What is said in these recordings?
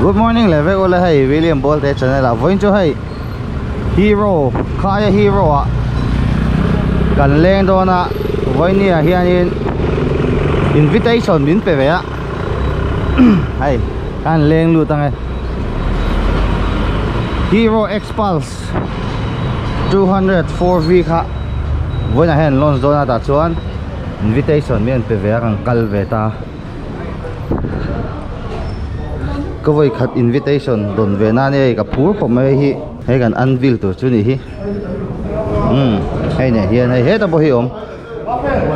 Good morning le vek ula hei William Bolte channel ah vawiin chu hei hero khaia hero ah kan leng dawn a vawiin ni ah hianin invitation min pe ve a hei kan leng lut ang e hero xpulse 204 v kha vawiin ah hian an launch dawn a tah chuan invitation min an pe ve a kan kal ve ta. Ka vawi khat invitation dawn ve nan hei ka phur khawp mai hi hei kan unveil tur chu ni hi umm hei nen hian hei hetah pawh hi a awm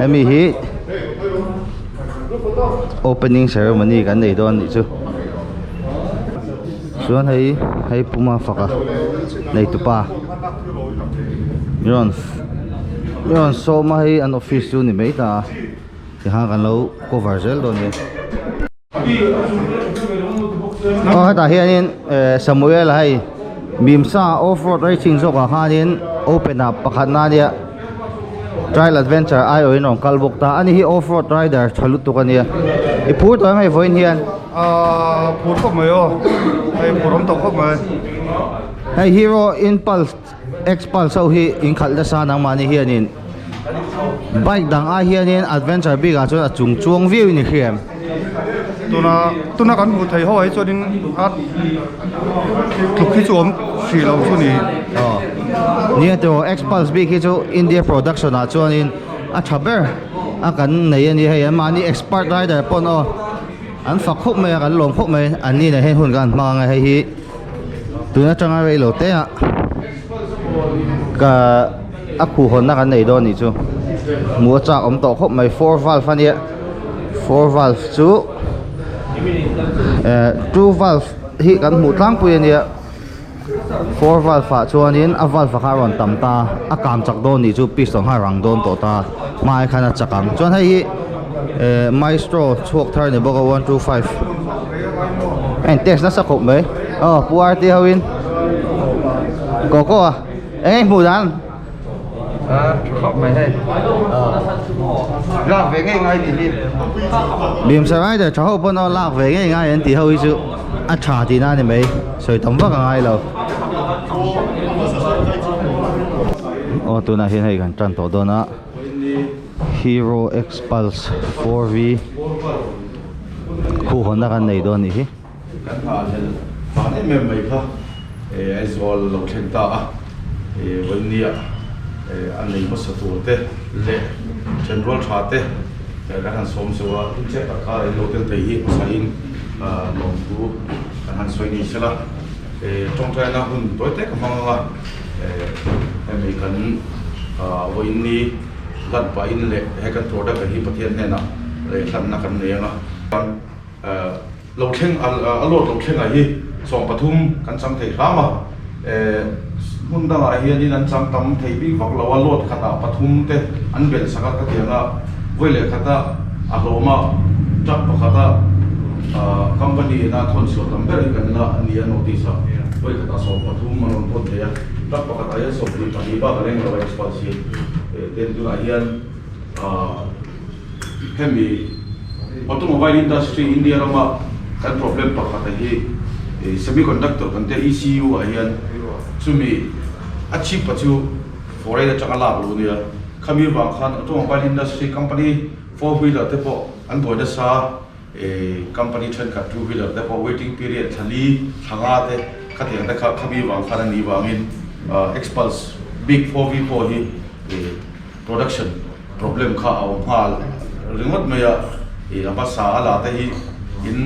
hemi hi opening ceremony kan nei dawn anih chu chuan hei hei puma faka nei tupa rawn rawn sawm a hei an office chu ni mai ta a. Tikhan kan lo cover zel dawn nia. Aw hetah hianin eh Samuel a hei Mimsa off road racing zawkah khanin open ah pakhat na ania trial adventure aiawhin rawn kal bawk ta ani hi off road rider tha lutuk ania i phur tawh em hei vawiin hian. Ahh phur khawp mai aw hei phur awm tawh khawp mai. Hei Hero Impulse. Xpulse ho hi inkhalh nasa nangmahni hianin bike dang ai hianin adventure bik ah chuan a chung chuang viau in i hria em? Tuna tuna kan hmuh theih ho ah hi chuanin a tluk hi chu awm hrih lo chu ni. Aw nia tiraw Xpulse bik hi chu India production ah chuanin a tha ber a kan nei a ni hei anmahni expert rider pawn aw an fak khawp mai a kan lawm khawp mai anni nen hian hun kan hmang ang a hei hi. Tun atanga rei lo te ah ka a khuh hawnna kan nei dawn anih chu hmuh a chak awm tawh khawp mai four valve ania four valve chu eh two valve hi kan hmuh tlangpui ania four valve ah chuanin a valve kha a rawn tam ta a kang chak dawn anih chu piston kha a rang dawn tawh ta hmaah khan a chak ang chuan hei hi eh maestro chhuak thar a ni bawk a one two five. A in test nasa khawp mai aw pu R te ho in koko a eng nge hmuh dan a tha khawp mai hei lak ve ngei ngai tih hi Bimsa rider tha ho pawn aw lak ve ngei ngai an tih ho hi chu a tha tihna a ni mai sawi tam vak a ngai lo aw tunah hian hei kan tan tawh dawn a Hero Xpulse 4V. Khuh hawnna kan nei dawn nih hi. Kan nghahhlelh vang em em mai kha Aizawl lo thleng ta a, Vawlnia a nei hmasa tur te leh thenrual tha te kan han sawm zeuh a, inchep tak kha in lo tel thei hi hmasain lawmthu kan han sawi ni sela, tawngtaina hun tawi te ka hmang ang a, hemi kan vawiinni. Hlan pahin leh he kan product hi Pathian hnenah leh hlanna kan nei ang a. Lo thleng a load lo thlengah hi 13 kan chang thei hram a, hmun dangah hianin an chang tam thei bik vak lo a, load khatah pathum te an belh sak a ka ti ang a, vawi leh khata a hlawma truck pakhata company ina thawn chhuah tam ber hi kan la ni a notice a, vawi khatah 13 an rawn thawn thei a. Truck pakhat ah hian 22 bak a leng lo a experts hi ten tunah hian hemi automobile industry India rama kan problem pakhat a hi semiconductor kan tia ECU ah hian chumi a chip a chu foreign atanga lak lo nia khami vang khan automobile industry company four wheeler te pawh an buai nasa. Company thenkhat two wheeler te pawh waiting period thla li thla nga te khatiang te kha khami vang khan a nih vangin Xpulse bik 4V pawh hi production problem kha a awm nghal ringawt mai a, a hmasa a la te hi in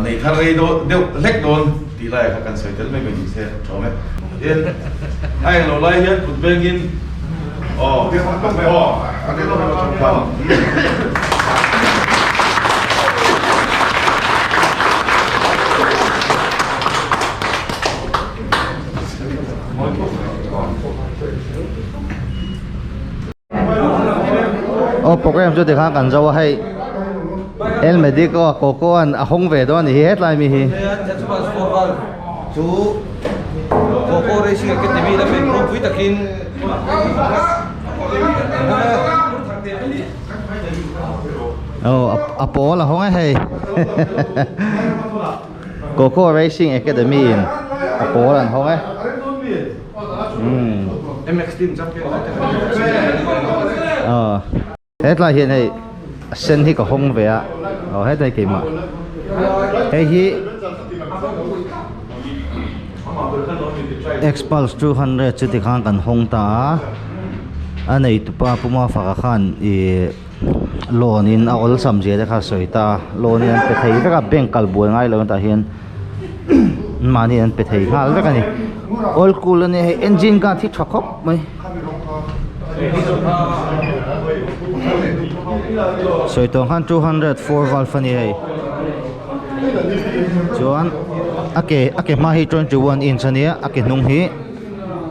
nei thar rei deuh hlek dawn tih lai kha kan sawi tel mai mai ni se tha awm e. Tin, a englo lai hian kut bengin aw aw. Aw program chu tikhan kan zo a hei El Medico a Coco an a hawng ve dawn a ni hi hetlai mi hi. Chu Coco Racing Academy lamin ropui takin Aw a pawl a hawng e hei. Coco Racing Academy in a pawl an hawng e. Umm. MX team champion Aw. Hetlai hian hei a sen hi ka hawng ve a. Aw hetlai keimah. Hei hi Xpulse 200 chu tikhan kan hawng ta a. A neitupa Puma faka khan ih loan in a awlsam zia te kha a sawi ta a loan in an pe thei vek a bank kal buai ngai lo tah hian mahni an pe thei nghal vek a ni oil cool a nia hei engine kha a thi tha khawp mai sawi tawh ang khan 204 valve a ni hei chuan a ke a ke hma hi 21 inch a nia a ke hnung hi.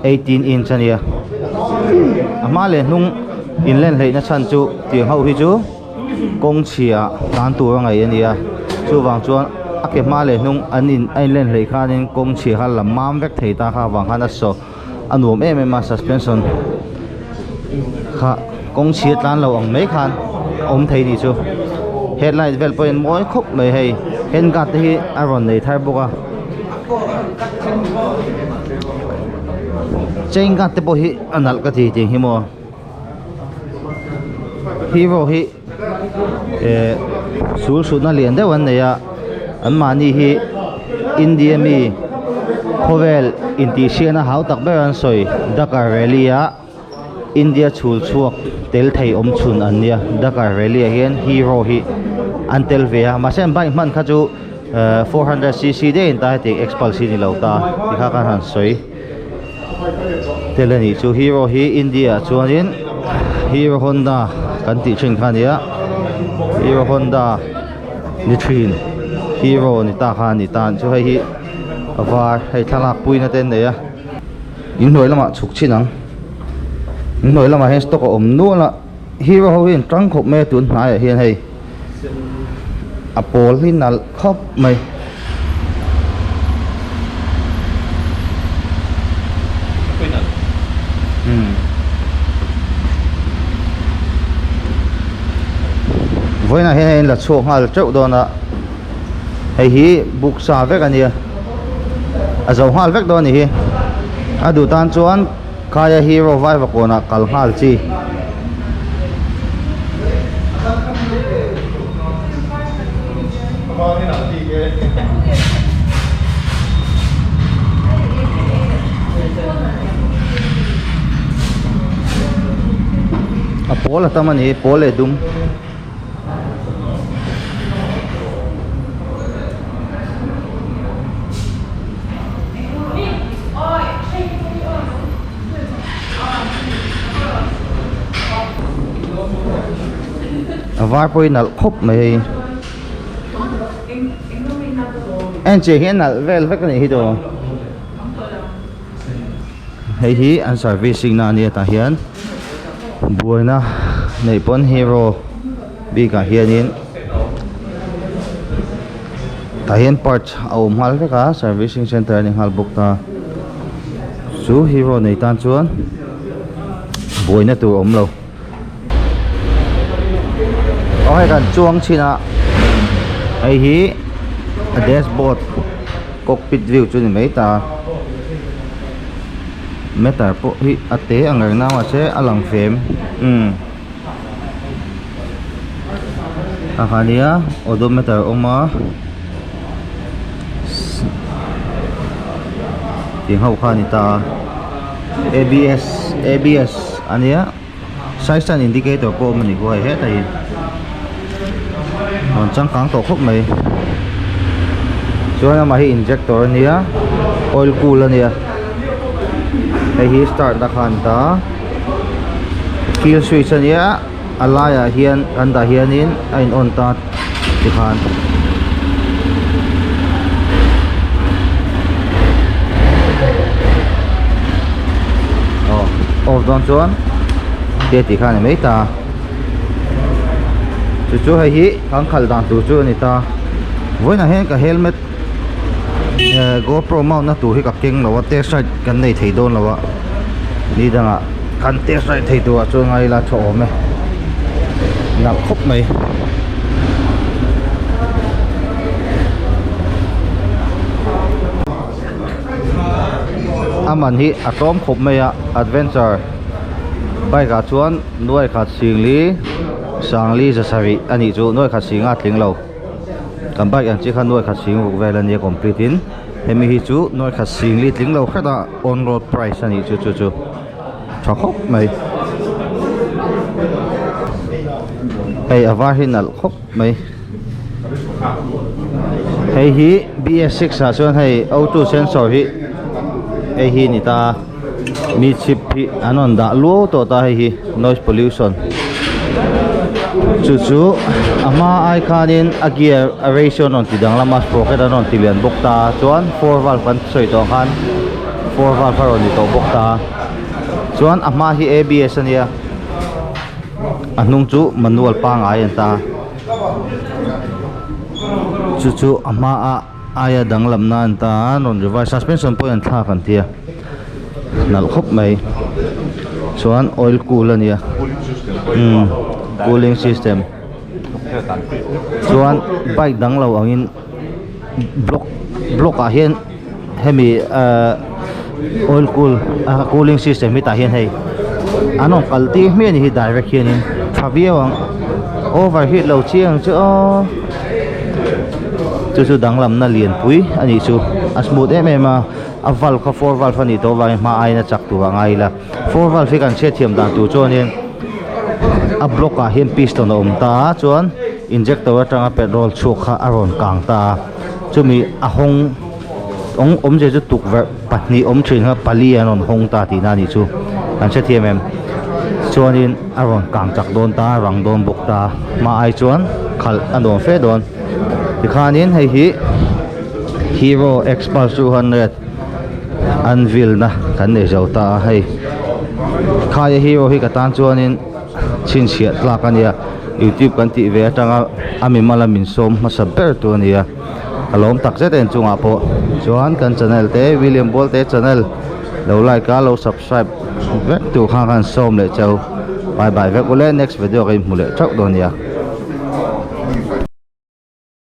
18 inch a nia a hma leh hnung inlen hleihna chhan chu tiang ho hi chu kawng chhia tan tur a ngaih a ni a chuvang chuan a ke hma leh hnung an in a inlen hleih khanin kawng chhia kha la mam vek thei ta kha avang khan a saw a nuam em em a suspension kha kawng chhia tlan lo ang mai khan a awm thei a nih chu headlight vel pawhin mawi khawp mai hei hand guard te hi a rawn nei thar bawk a. Chain guard te pawh hi a nalh ka ti tih hi maw hero hi eh sul hrutna lian deuh an nei a an mahni hi India mi khawvel intihhriatna hau tak ber an sawi Dakar rally ah. India chhul chhuak tel thei awm chhun an nia Dakar rally ah hian hero hi an tel ve a mahse an bike hman kha chu ehh 400 cc daih an ta heti xpulse hi ni lo ta ti kha khan han sawi tel a nih chu hero hi India ah chuanin hero honda kan tih thin kha a nia hero honda ni thin hero ni ta kha a ni ta chu hei hi a var hei thlalak puina te an nei a. Inhnuai lamah chhuk chhin ang inhnuai lamah hian stock a awm nual a hero ho hi an tang khawp mai a tun hnaiah hian hei a pawl hi nalh khawp mai. Vawiinah hian hei an la chhuak nghal teuh dawn a hei hi book sa vek a nia a zo nghal vek dawn a ni hi a duh tan chuan khaia hero vai vakawnah kal nghal chi. A pawl a tam a ni pawl leh dum. A var pawhin nalh khawp mai hei en chiah hian nalh vel vek a nih hi tawh hei hi an servicing na a nia tah hian buaina neih pawn hero bikah hianin tah hian parts a awm nghal vek a servicing center a ni nghal bawk ta chu hero nei tan chuan buaina tur a awm lo. Aw hei kan chuang chhin a hei hi a dashboard cockpit view chu ni mai ta meter pawh hi a te ang reng na mahse a lang fem umm a kha nia odometer a awm a tih ho kha a ni ta a abs abs a nia. Side stand indicator pawh a awm a ni khu hei hetah hi rawn changkang tawh khawp mai chuan amah hi injector a nia oil cool a nia hei hi start na kha an ta kill switch a nia a laiah hian kan dah hianin a in on ta tikhan. Aw off dawn chuan te tih kha a ni mai ta chu chu hei hi kan khalh dan tur chu a ni ta vawiinah hian ka helmet eh gopro mount na tur hi ka keng lo a test ride kan nei thei dawn lo a ni dangah kan test ride thei turah chuan ngai ila tha awm e nalh khawp mai. A man hi a tlawm khawp mai a adventure bike ah chuan nuai khat singli sangli za sarih a nih chu nuai khat singa a tling lo kan bike ang chi kha nuai khat sing ruk vel a nia complete in hemi hi chu nuai khat singli tling lo hret a on road price a nih chu chu chu tha khawp mai hei a var hi nalh khawp mai. Hei hi BS6 ah chuan hei O2 sensor hi hei hi ni ta mi chip hi an rawn dah luau tawh ta hei hi noise pollution chu chu a hma ai khanin a gear a ratio an rawn ti danglam a sprocket an rawn ti lian bawk ta chuan four valve kan sawi tawh ang khan four valve a rawn ni tawh bawk ta chuan a hma hi A_B_S a nia a hnung chu manual pangngai an ta. Chu chu a hma a aia danglam na an ta a rawn reverse suspension pawh hian thlak an tia nalh khawp mai chuan oil cool a nia umm cooling system chuan bike dang lo angin block block ah hian hemi ahh oil cool ah cooling system hi tah hian hei an rawn kal tir hmiah a ni hi direct hianin tha viau ang over heat lo chiang chu aw chu chu danglamna lianpui a nih chu a smooth em em a a valve kha four valve a nih tawh avangin hma aiin a chak tur a ngai ila four valve hi kan hriatthiam dan tur chuanin a block ah hian piston a awm ta a chuan injector atanga petrol chhuak kha a rawn kang ta a chumi a hawng awng awmzia chu tukverh pahnih awm thin kha pali an rawn hawng ta tihna a nih chu kan hrethiam em chuanin a rawn kang chak dawn ta a rang dawn bawk ta hma ai chuan khalh a nuam fe dawn tikhanin hei hi hero xpulse 200 an vilna kan nei zo ta a hei khaia hero hi ka tan chuanin chhinchhiah tlak a nia youtube kan tih ve atanga a mimal a min sawm hmasa ber tur a ni a. Ka lawm tak zet en chungah pawh chuan kan channel te William Bualte channel lo like a lo subscribe vek tur khan khan sawm leh cheu bye bye vek ule next video ka inhmu leh theuh dawn nia.